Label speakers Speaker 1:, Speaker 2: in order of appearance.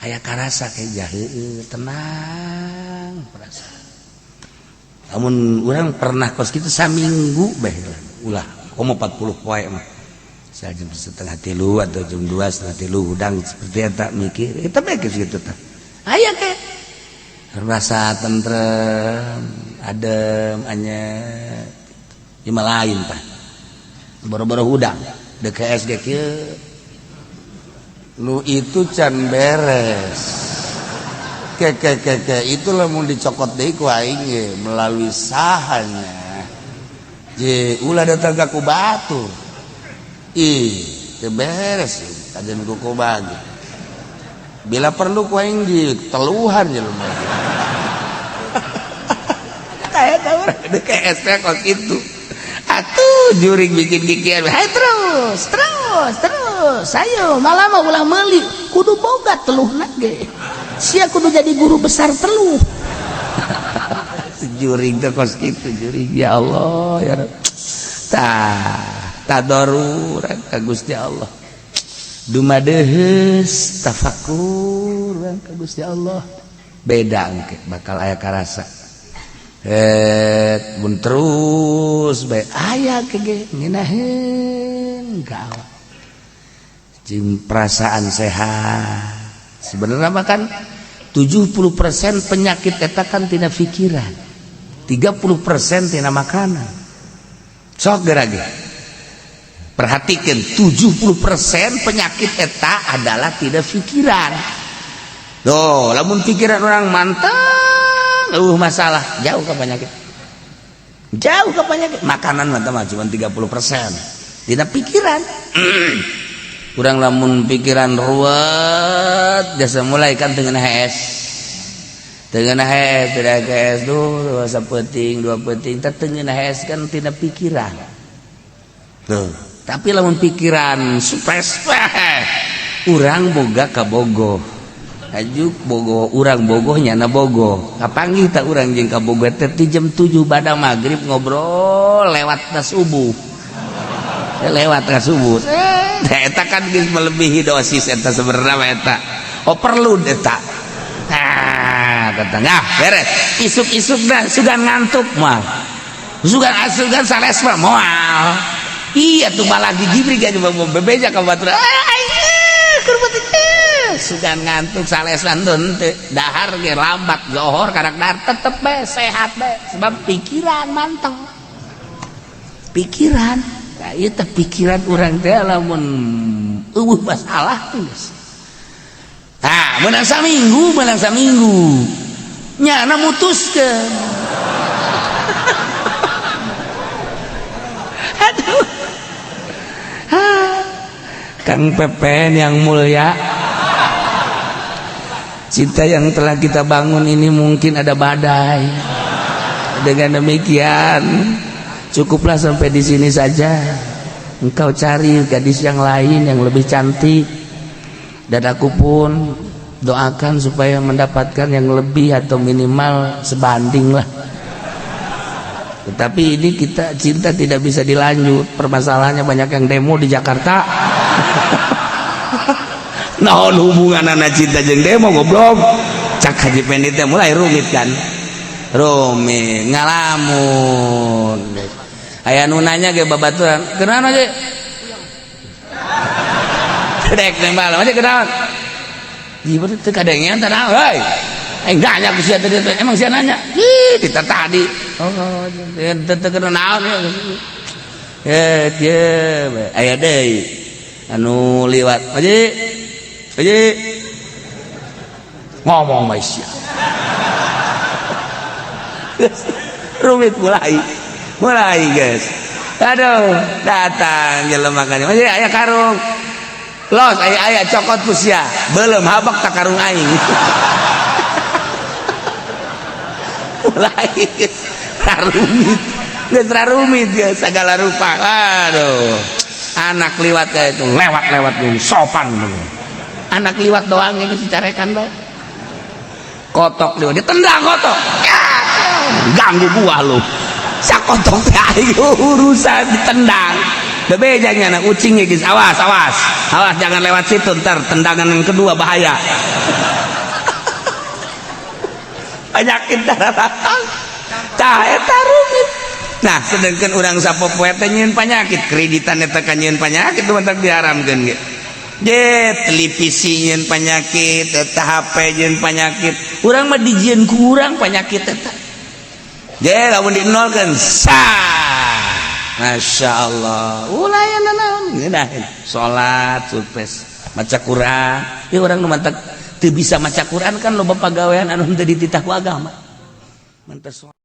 Speaker 1: Aya karasa kayak jahe, tenang perasaan. Namun urang pernah kos kitu saminggu bae ulah komo 40 poe mah. Saya jam 2.30 atau jam 2.30 hudang seperti eta mikir eta bae geus kitu tah. Aya ke rasa tentrem, adem, anyep. Ieu mah lain tah. Boro-boro hudang DKS ge kieu. Nu itu can beres. Ke ke ke ke itu lamun dicokot deui ku aing ge melalui sahanya. Je ulah datang ka ku batur. Ih, teu beres kajian ku bagi. Bila perlu ku aing diteluhan jelema. Tah eta urang DKS teh kos kitu. Atuh juring bikin kikian, hai terus, terus, terus. Ayo malam mah ulah meuli, kudu boga teluhna ge. Sia kudu jadi guru besar teluh. Juring teh kos kitu juring, ya Allah ya Rabb. Tah, tadarruran ka Gusti Allah. Dumadeheus tafakur ka Gusti Allah. Beda engke bakal aya karasa. Mun terus bae aya ge ngeunaheun ka awak. Jeung perasaan sehat. Sebenarnya mah kan 70% penyakit eta kan tina pikiran. 30% tina makanan. Sok geura ge. Perhatikan 70% penyakit eta adalah tidak pikiran. Tuh, lamun pikiran orang mantap, masalah jauh ke penyakit. Jauh ke penyakit. Makanan mah mah cuma 30%. Tidak pikiran. Kurang lamun pikiran ruwet jasa mulai kan dengan HS. Dengan HS tidak HS tuh sapeting dua peting teh dengan HS kan tidak pikiran. Tuh, tapi lamun pikiran stres urang boga kabogoh. Ajuk bogoh urang bogoh nyana bogoh. Kapanggih tak urang jeung kabogoh teh ti jam 7 bada maghrib ngobrol lewat ka subuh. Lewat ka subuh. Eta kan geus melebihi dosis eta sebenarnya mah eta. Overload eta. Nah, tetangga beres. Isuk-isuk dah sudah ngantuk mah. Sugan asugan sales mah moal. Iya tuh malah gigibri gak coba bebeja ka batur. Sugan ngantuk sales teu dahar ge lambat zohor karak dahar tetep be sehat be sebab pikiran manteng. Pikiran. Nah, ieu teh pikiran urang teh lamun eueuh masalah geus. Tah, meunang saminggu, meunang saminggu. Nyana mutuskeun. Aduh. Kang Pepen yang mulia, cinta yang telah kita bangun ini mungkin ada badai. Dengan demikian, cukuplah sampai di sini saja. Engkau cari gadis yang lain yang lebih cantik, dan aku pun doakan supaya mendapatkan yang lebih atau minimal sebanding lah. Tetapi ini kita cinta tidak bisa dilanjut. Permasalahannya banyak yang demo di Jakarta. Naon hubungan anak cinta jeung demo goblok? Cak Haji Pendi teh mulai rumit kan. Rumit ngalamun. Aya nu nanya ge babaturan, "Kunaon aja?" Dek nembal, aja kunaon? Ieu teu kadengean teh naon, heuy. Aing nanya ku sia tadi, emang sia nanya? Ih, kita tadi. Oh, teu teu kena naon ya. Eh, kieu aya deui anu liwat. Haji. Haji. Ngomong mah sia. Rumit mulai. Mulai, guys. Aduh, datang jelema kan. Haji aya karung. Los aya aya cokot ku sia. Belum habak tak karung aing. Mulai rumit. Geus rumit ya segala rupa. Aduh. Anak liwat kayak itu, lewat-lewat dulu sopan dulu. Anak liwat doang geus dicarekan bae. Kotok liwat ditendang kotok. Ya, ganggu gua lu. Sakotok teh aing urusan ditendang. Bebejanya anak ucingnya geus awas awas. Awas jangan lewat situ ntar tendangan yang kedua bahaya. Penyakit darah datang. Tah, eta rumit. Nah, sedangkan urang sapopoe teh nyieun penyakit, kreditan eta kan nyieun penyakit, matak diharamkeun ge. Je, televisi nyieun penyakit, eta HP nyieun penyakit. Urang mah dijieun ku urang penyakit eta. Je, lamun dinolkeun sah. Masya Allah. Ulah ya naon ngeunaheun. Salat sukses, maca Quran. Ya urang nu matak teu bisa maca Quran kan loba pagawean anu henteu dititah ku agama. Mantas.